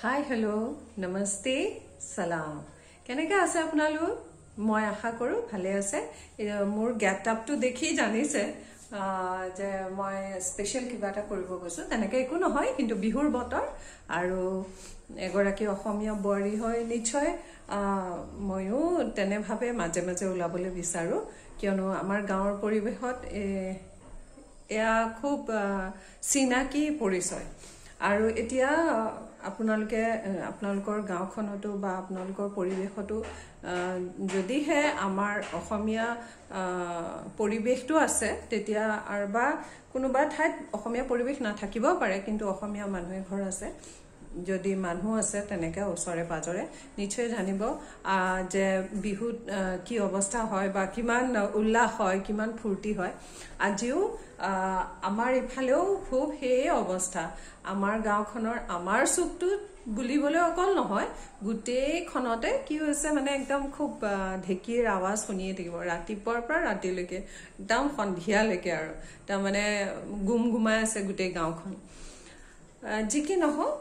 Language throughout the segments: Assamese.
হাই, হেল্ল', নমস্তে, চালাম। কেনেকৈ আছে আপোনালোক? মই আশা কৰোঁ ভালে আছে। মোৰ গেট আপটো দেখি জানিছে যে মই স্পেচিয়েল কিবা এটা কৰিব গৈছোঁ। তেনেকৈ একো নহয়, কিন্তু বিহুৰ বতৰ আৰু এগৰাকী অসমীয়া বোৱাৰী হৈ নিশ্চয় ময়ো তেনেভাৱে মাজে মাজে ওলাবলৈ বিচাৰোঁ, কিয়নো আমাৰ গাঁৱৰ পৰিৱেশত এয়া খুব চিনাকি পৰিচয়। আৰু এতিয়া আপোনালোকে আপোনালোকৰ গাঁওখনতো বা আপোনালোকৰ পৰিৱেশতো যদিহে আমাৰ অসমীয়া পৰিৱেশটো আছে, তেতিয়া আৰু বা কোনোবা ঠাইত অসমীয়া পৰিৱেশ নাথাকিবও পাৰে, কিন্তু অসমীয়া মানুহে ঘৰ আছে, যদি মানুহ আছে তেনেকৈ ওচৰে পাঁজৰে, নিশ্চয় জানিব যে বিহুত কি অৱস্থা হয় বা কিমান উল্লাস হয়, কিমান ফূৰ্তি হয়। আজিও আমাৰ ইফালেও খুব সেয়ে অৱস্থা। আমাৰ গাঁওখনৰ আমাৰ চুকটোত বুলিবলৈ অকল নহয়, গোটেইখনতে কি হৈছে মানে একদম খুব ঢেঁকীৰ আৱাজ শুনিয়ে থাকিব ৰাতিপুৱাৰ পৰা ৰাতিলৈকে, একদম সন্ধিয়ালৈকে, আৰু তাৰমানে গুম গুমাই আছে গোটেই গাঁওখন। যি কি নহওক,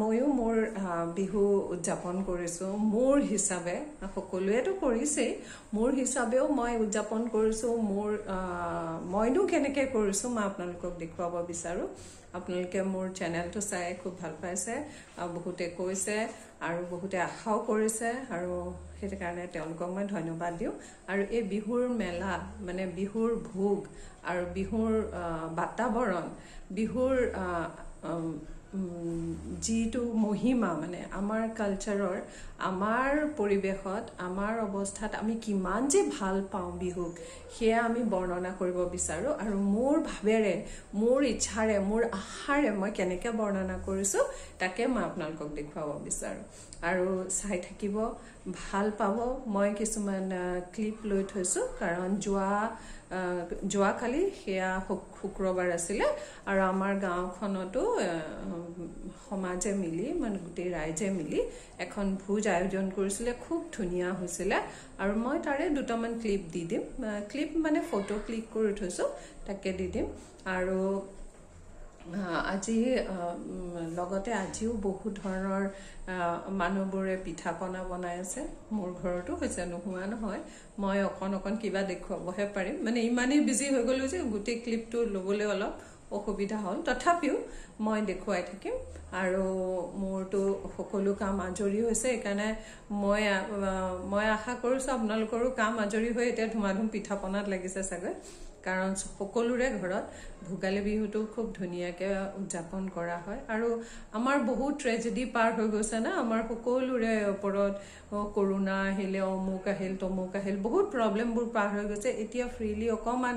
ময়ো মোৰ বিহু উদযাপন কৰিছোঁ মোৰ হিচাপে। সকলোৱেতো কৰিছেই, মোৰ হিচাপেও মই উদযাপন কৰিছোঁ। মোৰ মইনো কেনেকৈ কৰিছোঁ মই আপোনালোকক দেখুৱাব বিচাৰোঁ। আপোনালোকে মোৰ চেনেলটো চাই খুব ভাল পাইছে, বহুতে কৈছে আৰু বহুতে আশাও কৰিছে, আৰু সেইটো কাৰণে তেওঁলোকক মই ধন্যবাদ দিওঁ। আৰু এই বিহুৰ মেলা মানে বিহুৰ ভোগ আৰু বিহুৰ বাতাবৰণ, বিহুৰ যিটো মহিমা, মানে আমাৰ কালচাৰৰ, আমাৰ পৰিৱেশত, আমাৰ অৱস্থাত আমি কিমান যে ভাল পাওঁ বিহুক, সেয়া আমি বৰ্ণনা কৰিব বিচাৰোঁ। আৰু মোৰ ভাৱেৰে, মোৰ ইচ্ছাৰে, মোৰ আশাৰে মই কেনেকৈ বৰ্ণনা কৰিছোঁ তাকে মই আপোনালোকক দেখুৱাব বিচাৰোঁ। আৰু চাই থাকিব, ভাল পাব। মই কিছুমান ক্লিপ লৈ থৈছোঁ, কাৰণ যোৱাকালি সেয়া শুক্ৰবাৰ আছিলে, আৰু আমাৰ গাঁওখনতো সমাজে মিলি, মানে গোটেই ৰাইজে মিলি এখন ভোজ আয়োজন কৰিছিলে। খুব ধুনীয়া হৈছিলে, আৰু মই তাৰে দুটামান ক্লিপ দি দিম। ক্লিপ মানে ফটো ক্লিক কৰি থৈছোঁ, তাকে দি দিম। আৰু আজি লগতে আজিও বহুত ধৰণৰ মানুহবোৰে পিঠা পনা বনাই আছে। মোৰ ঘৰতো হৈছে, নোহোৱা নহয়। মই অকণ অকণ কিবা দেখুৱাবহে পাৰিম, মানে ইমানেই বিজি হৈ গ'লোঁ যে গোটেই ক্লিপটো ল'বলৈ অলপ অসুবিধা হ'ল। তথাপিও মই দেখুৱাই থাকিম। আৰু মোৰতো সকলো কাম আজৰি হৈছে, সেইকাৰণে মই আশা কৰিছোঁ আপোনালোকৰো কাম আজৰি হৈ এতিয়া ধুমাধুম পিঠা পনাত লাগিছে চাগৈ, কাৰণ সকলোৰে ঘৰত ভোগালী বিহুটো খুব ধুনীয়াকৈ উদযাপন কৰা হয়। আৰু আমাৰ বহুত ট্ৰেজেডি পাৰ হৈ গৈছে না, আমাৰ সকলোৰে ওপৰত কৰোণা আহিলে, অমুক আহিল, তমুক আহিল, বহুত প্ৰব্লেমবোৰ পাৰ হৈ গৈছে। এতিয়া ফ্ৰীলি অকণমান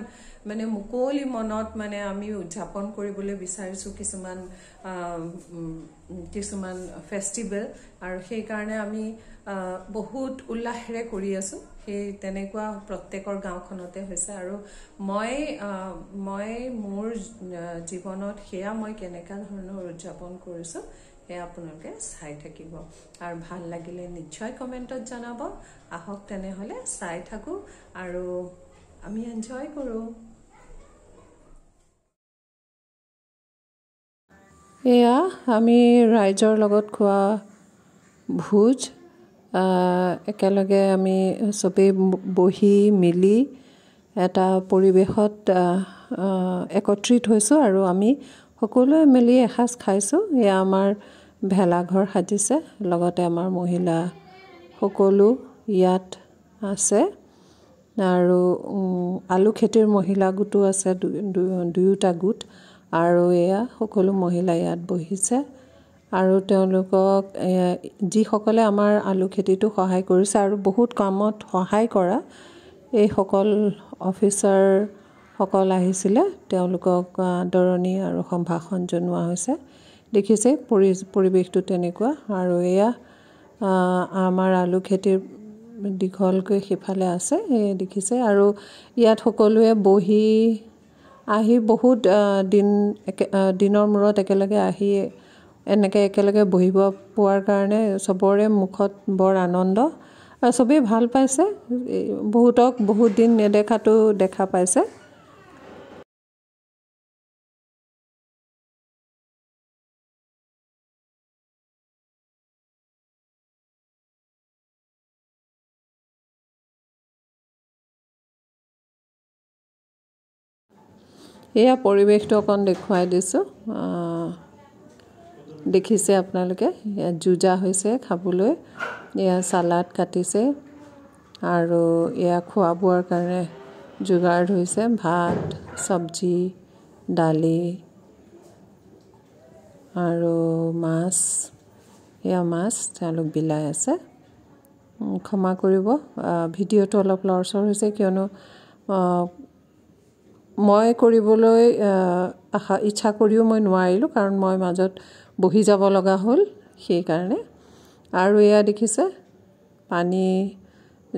মানে মুকলি মনত মানে আমি উদযাপন কৰিবলৈ বিচাৰিছোঁ কিছুমান কিছুমান ফেষ্টিভেল, আৰু সেইকাৰণে আমি বহুত উল্লাসেৰে কৰি আছোঁ। সেই তেনেকুৱা প্ৰত্যেকৰ গাঁওখনতে হৈছে। আৰু মই মই মোৰ জীৱনত সেয়া মই কেনেকুৱা ধৰণৰ উদযাপন কৰিছোঁ সেয়া আপোনালোকে চাই থাকিব, আৰু ভাল লাগিলে নিশ্চয় কমেণ্টত জনাব। আহক তেনেহ'লে চাই থাকোঁ আৰু আমি এনজয় কৰোঁ। এয়া আমি ৰাইজৰ লগত খোৱা ভোজ। একেলগে আমি চবেই বহি মিলি এটা পৰিৱেশত একত্ৰিত হৈছোঁ, আৰু আমি সকলোৱে মিলি এসাঁজ খাইছোঁ। এয়া আমাৰ ভেলাঘৰ সাজিছে, লগতে আমাৰ মহিলা সকলো ইয়াত আছে, আৰু আলু খেতিৰ মহিলা গোটো আছে, দুয়োটা গোট। আৰু এয়া সকলো মহিলা ইয়াত বহিছে, আৰু তেওঁলোকক যিসকলে আমাৰ আলু খেতিটো সহায় কৰিছে আৰু বহুত কামত সহায় কৰা এইসকল অফিচাৰসকল আহিছিলে, তেওঁলোকক আদৰণি আৰু সম্ভাষণ জনোৱা হৈছে। দেখিছে পৰিৱেশটো তেনেকুৱা। আৰু এয়া আমাৰ আলু খেতিৰ দীঘলকৈ সিফালে আছে, এই দেখিছে। আৰু ইয়াত সকলোৱে বহি আহি বহুত দিন দিনৰ মূৰত একেলগে আহি এনেকৈ একেলগে বহিব পোৱাৰ কাৰণে চবৰে মুখত বৰ আনন্দ, আৰু চবেই ভাল পাইছে। বহুতক বহুত দিন নেদেখাটো দেখা পাইছে। এয়া পৰিৱেশটো অকণ দেখুৱাই দিছোঁ। দেখিছে আপোনালোকে, ইয়াত যুঁজা হৈছে খাবলৈ। এয়া চালাড কাটিছে আৰু এয়া খোৱা বোৱাৰ কাৰণে যোগাৰ ধৰিছে, ভাত, চব্জি, দালি আৰু মাছ। এয়া মাছ তেওঁলোক বিলাই আছে। ক্ষমা কৰিব, ভিডিঅ'টো অলপ লৰচৰ হৈছে, কিয়নো মই কৰিবলৈ ইচ্ছা কৰিও মই নোৱাৰিলোঁ, কাৰণ মই মাজত বহি যাব লগা হ'ল সেইকাৰণে। আৰু এয়া দেখিছে পানী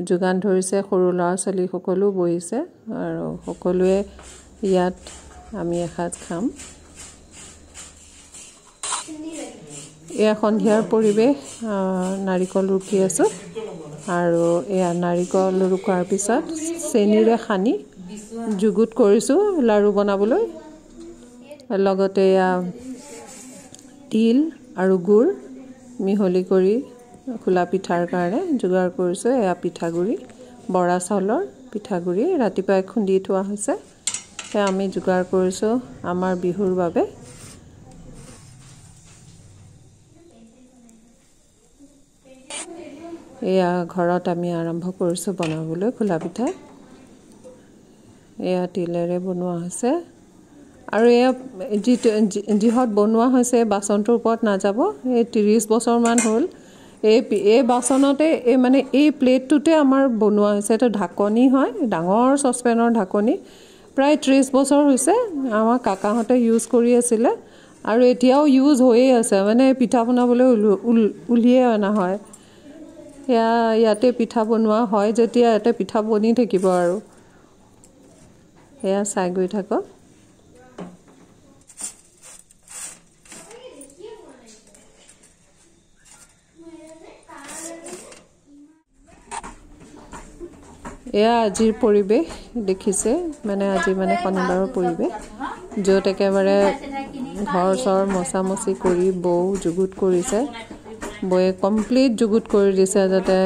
যোগান ধৰিছে, সৰু ল'ৰা ছোৱালী সকলো বহিছে আৰু সকলোৱে ইয়াত আমি এসাঁজ খাম। এয়া সন্ধিয়াৰ পৰিৱেশ, নাৰিকল ৰুকি আছোঁ আৰু এয়া নাৰিকল ৰুকাৰ পিছত চেনিৰে সানি যুগুত কৰিছোঁ লাড়ু বনাবলৈ। লগতে এয়া তিল আৰু গুড় মিহলি কৰি খোলা পিঠাৰ কাৰণে যোগাৰ কৰিছোঁ। এয়া পিঠাগুড়ি, বৰা চাউলৰ পিঠাগুড়ি ৰাতিপুৱাই খুন্দি থোৱা হৈছে, সেয়া আমি যোগাৰ কৰিছোঁ আমাৰ বিহুৰ বাবে। এয়া ঘৰত আমি আৰম্ভ কৰিছোঁ বনাবলৈ খোলা পিঠা। এয়া তিলেৰে বনোৱা হৈছে আৰু এয়া যিটো যিহত বনোৱা হৈছে বাচনটোৰ ওপৰত নাযাব। এই 30 বছৰমান হ'ল এই বাচনতে, এই মানে এই প্লেটটোতে আমাৰ বনোৱা হৈছে। এইটো ঢাকনি হয়, ডাঙৰ চচপেনৰ ঢাকনি। প্ৰায় 30 বছৰ হৈছে আমাৰ কাকাহঁতে ইউজ কৰি আছিলে আৰু এতিয়াও ইউজ হৈয়ে আছে, মানে পিঠা বনাবলৈ উলিয়াই অনা হয়। সেয়া ইয়াতে পিঠা বনোৱা হয় যেতিয়া ইয়াতে পিঠা বনি থাকিব আৰু। সেয়া চাই গৈ থাকক। এয়া আজিৰ পৰিৱেশ দেখিছে, মানে আজি মানে শনিবাৰৰ পৰিৱেশ, য'ত একেবাৰে ঘৰ চৰ মচামচি কৰি বৌ যুগুত কৰিছে। বৌয়ে কমপ্লিট যুগুত কৰি দিছে, যাতে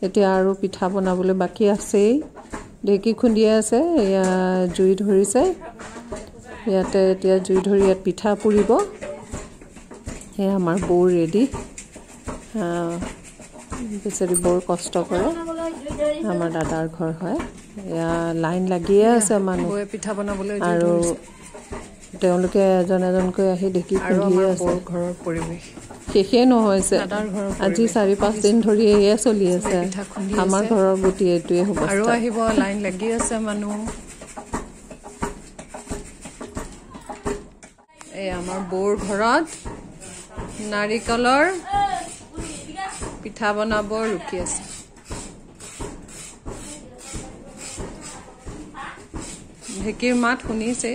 এতিয়া আৰু পিঠা বনাবলৈ বাকী আছেই। ঢেঁকী খুন্দিয়াই আছে, এয়া জুই ধৰিছে ইয়াতে, এতিয়া জুই ধৰি ইয়াত পিঠা পুৰিব। সেয়া আমাৰ বৌ ৰেডি। বেচেৰি বৰ কষ্ট কৰে, আমাৰ দাদাৰ ঘৰ হয়। এয়া লাইন লাগিয়ে আছে মানুহ পিঠা বনাবলৈ আৰু তেওঁলোকে এজন এজনকৈ আহি ঢেঁকী খুন্দিয়ে আছে। ঘৰৰ পৰিৱেশ শেষেই নহৈছে, আজি 4-5 দিন ধৰি এয়ে চলি আছে। আমাৰ ঘৰৰ গুটি এইটোৱে হ'ব আৰু আহিব, লাইন লাগি আছে মানুহ। এই আমাৰ বৌৰ ঘৰত নাৰিকলৰ পিঠা বনাব ৰুকি আছে। ঢেঁকীৰ মাত শুনিছে।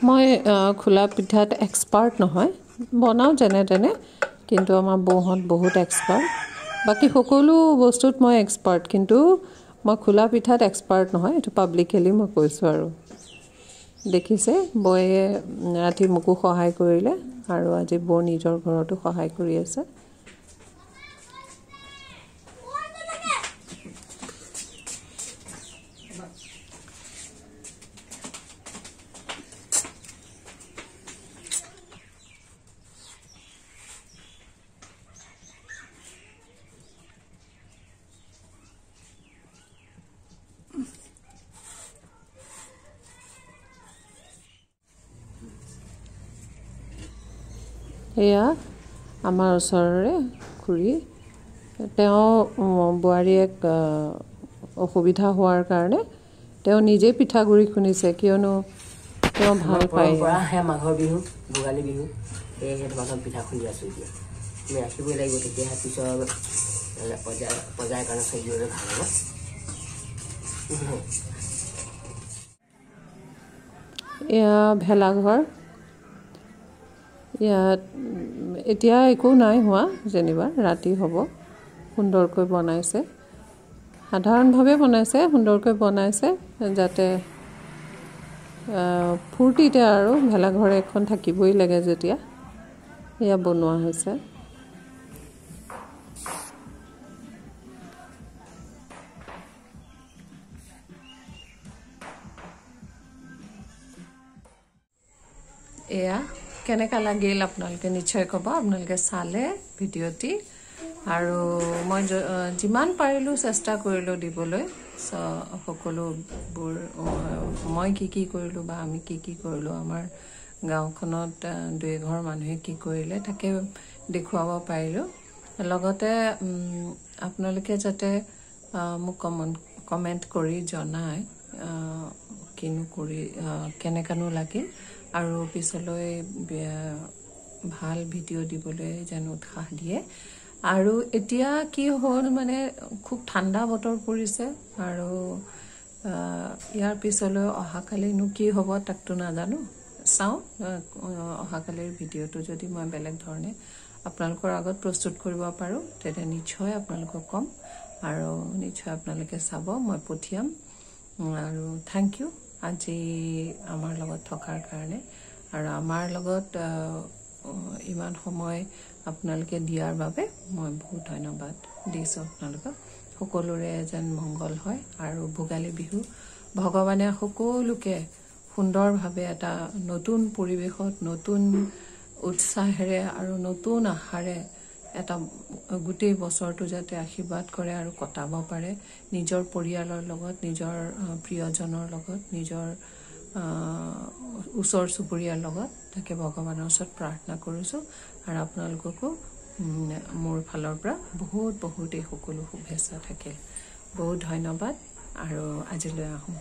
মই খোলা পিঠাত এক্সপাৰ্ট নহয়, বনাওঁ যেনে তেনে, কিন্তু আমাৰ বৌহঁত বহুত এক্সপাৰ্ট। বাকী সকলো বস্তুত মই এক্সপাৰ্ট, কিন্তু মই খোলা পিঠাত এক্সপাৰ্ট নহয়, এইটো পাব্লিকেলি মই কৈছোঁ। আৰু দেখিছে বৌয়ে ৰাতি মোকো সহায় কৰিলে আৰু আজি বৌ নিজৰ ঘৰতো সহায় কৰি আছে। এয়া আমাৰ ওচৰৰে খুৰী, তেওঁ বোৱাৰীয়েক অসুবিধা হোৱাৰ কাৰণে তেওঁ নিজেই পিঠাগুড়ি খুন্দিছে, কিয়নো তেওঁ ভাল পায়। মাঘৰ বিহু, ভোগালী বিহু, সেয়েহে তোমালোক পিঠা খুন্দি আছোঁ। এতিয়া আমি ৰাখিবই লাগিব, তেতিয়াহে পিছৰ পজাই কাৰণে থৈ দিবলৈ ভাল হ'ব। এয়া ভেলাঘৰ। ইয়াত এতিয়া একো নাই হোৱা যেনিবা, ৰাতি হ'ব। সুন্দৰকৈ বনাইছে, সাধাৰণভাৱে বনাইছে, সুন্দৰকৈ বনাইছে যাতে ফূৰ্তিতে আৰু ভেলাঘৰ এখন থাকিবই লাগে যেতিয়া এয়া বনোৱা হৈছে। এয়া কেনেকুৱা লাগিল আপোনালোকে নিশ্চয় ক'ব। আপোনালোকে চালে ভিডিঅ'টি আৰু মই যিমান পাৰিলোঁ চেষ্টা কৰিলোঁ দিবলৈ। সকলোবোৰ মই কি কি কৰিলোঁ বা আমি কি কি কৰিলোঁ, আমাৰ গাঁওখনত দুই এঘৰ মানুহে কি কৰিলে তাকে দেখুৱাব পাৰিলোঁ। লগতে আপোনালোকে যাতে মোক কমেণ্ট কৰি জনায় কিনো কৰি কেনেকানো লাগিল আৰু পিছলৈ ভাল ভিডিঅ' দিবলৈ যেন উৎসাহ দিয়ে। আৰু এতিয়া কি হ'ল মানে খুব ঠাণ্ডা বতৰ পৰিছে আৰু ইয়াৰ পিছলৈ অহাকালিনো কি হ'ব তাকতো নাজানো। চাওঁ অহাকালিৰ ভিডিঅ'টো যদি মই বেলেগ ধৰণে আপোনালোকৰ আগত প্ৰস্তুত কৰিব পাৰোঁ তেতিয়া নিশ্চয় আপোনালোকক ক'ম আৰু নিশ্চয় আপোনালোকে চাব, মই পঠিয়াম। আৰু thank U আজি আমাৰ লগত থকাৰ কাৰণে আৰু আমাৰ লগত ইমান সময় আপোনালোকে দিয়াৰ বাবে মই বহুত ধন্যবাদ দিছোঁ আপোনালোকক। সকলোৰে যেন মংগল হয় আৰু ভোগালী বিহু ভগৱানে সকলোকে সুন্দৰভাৱে এটা নতুন পৰিৱেশত নতুন উৎসাহেৰে আৰু নতুন আশাৰে এটা গোটেই বছৰটো যাতে আশীৰ্বাদ কৰে আৰু কটাব পাৰে নিজৰ পৰিয়ালৰ লগত, নিজৰ প্ৰিয়জনৰ লগত, নিজৰ ওচৰ চুবুৰীয়াৰ লগত। তাকে ভগৱানৰ ওচৰত প্ৰাৰ্থনা কৰিছোঁ আৰু আপোনালোককো মোৰ ফালৰ পৰা বহুত বহুত এই সকলো শুভেচ্ছা থাকিল। বহুত ধন্যবাদ আৰু আজিলৈ আহোঁ।